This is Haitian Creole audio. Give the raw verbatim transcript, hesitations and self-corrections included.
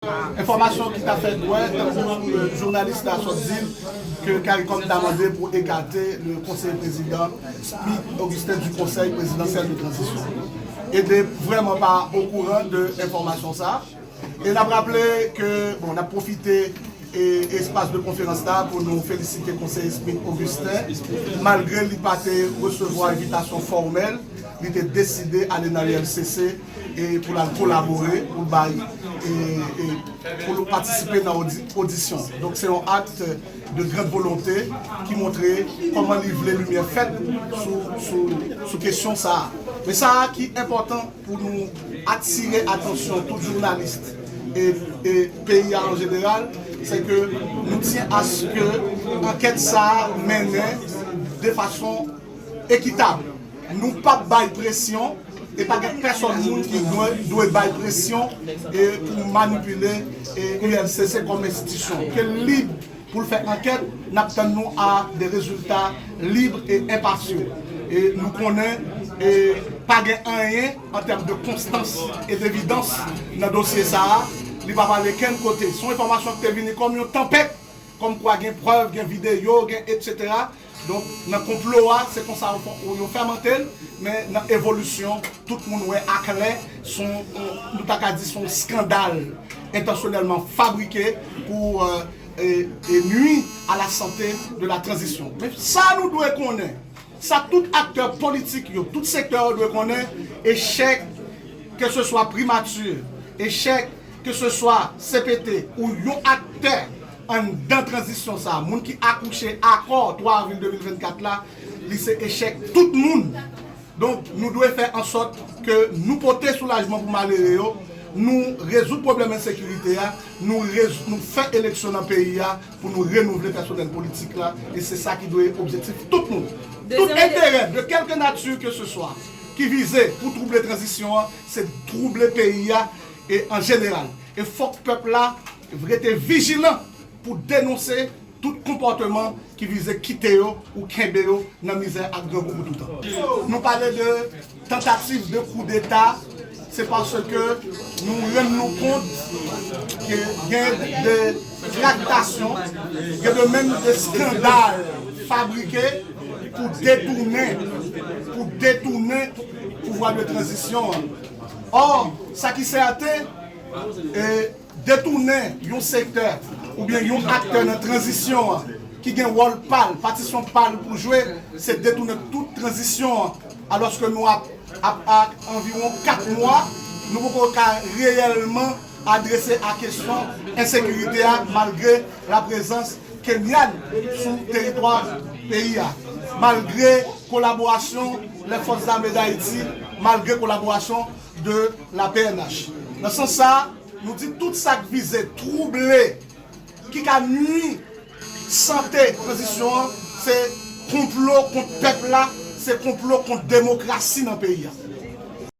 Enfòmasyon ki ta fèt wè, tankou, euh, jounalis la sot di l, ke CARICOM ta mande pou ekate le konseye prezidan Smith Augustin du Conseil Présidentiel de Transition. E de vrèman pa okouran de enfòmasyon sa. E n ap raple ke, bon, n ap pwofite e espas de konferans la pou nou felisite konseye Smith Augustin, malgre li pa te resevwa envitasyon fòmèl, li te deside ale nan U L C C e pou l al kolabore, pou l bay, e, e pou l patisipe nan odi-, odisyon. Donk, se yon akt de grande volonté ki montre kòman li vle limyè fèt sou, sou, sou kesyon sa a. Men sa a ki enpòtan pou nou atire atansyon tout jounalis e, e peyi a an jeneral, se ke nou tyen aske ankèt sa a mennen de fason ekitab. Nou p ap bay presyon, e pa gen pèsòn moun ki dwe, dwe bay presyon e pou manipile e U L C C kòm enstitisyon. Ke l lib pou l fè ankèt, n ap tann nou a de rezilta lib e enpasyan. E nou konnen, e pa gen anyen an tèm de konstans e devidans nan dosye sa a. Li pa pale kenn kote. Se yon enfòmasyon ki te vini kòm yon tanpèt, kòmkwa gen prèv, gen videyo, gen etsetera. Donk, nan konplo a, se konsa yo fè, yo fèmante l, men nan evolisyon, tout moun wè aklè, se yon, nou ta ka di se yon skandal entansyonèlman fabrike pou, euh, e, e nui a la sante de la tranzisyon. Men sa nou dwe konnen, sa tout aktè politik yo, tout sektè yo dwe konnen, echèk, ke se swa primati, echèk, ke se swa C P T ou yon aktè anndan tranzisyon sa, moun ki akouche akò twa avril de mil vennkat la, li se echèk tout moun. Donk, nou dwe fè an sòt ke nou pote soulajman pou malere yo, nou rezoud pwoblèm ensekirite a, nou, rez-, nou fè eleksyon nan peyi a pou nou renouvle pèsonèl politik la, e se sa ki dwe objektif tout moun. Tout enterè, de quelque nature que ce soit, ki vize pou twouble tranzisyon an, se twouble peyi a e an jeneral. E fòk pèp la rete vijilan pou denonse tout konpòteman ki vize kite yo ou kenbe yo nan mizè ak grangou pou toutan. Nou pale de tantativ de koudeta, se paske nou rann nou kont ke gen de traktasyon, gen de menm de skandal fabrike pou detounen, pou detounen pouvwa de tranzisyon an. Ò, sa ki sèten, e, detounen yon sektè oubyen yon aktè nan tranzisyon an ki gen wòl pa l, patisyon pa l pou jwe, se detounen tout tranzisyon an. Alòske nou ap, ap, ap anviwon kat mwa, nou poko ka reyèlman adrese a kesyon ensekirite a, malgre laprezans Kenyan sou teritwa peyi a, malgre kolaborasyon Lèfòs Zame Dayiti, malgre kolaborasyon de la P N H. Nan sans sa, nou di tout sa k vize twouble, ki ka nui sante tranzisyon an, se konplo kont pèp la, se konplo kont demokrasi nan peyi a.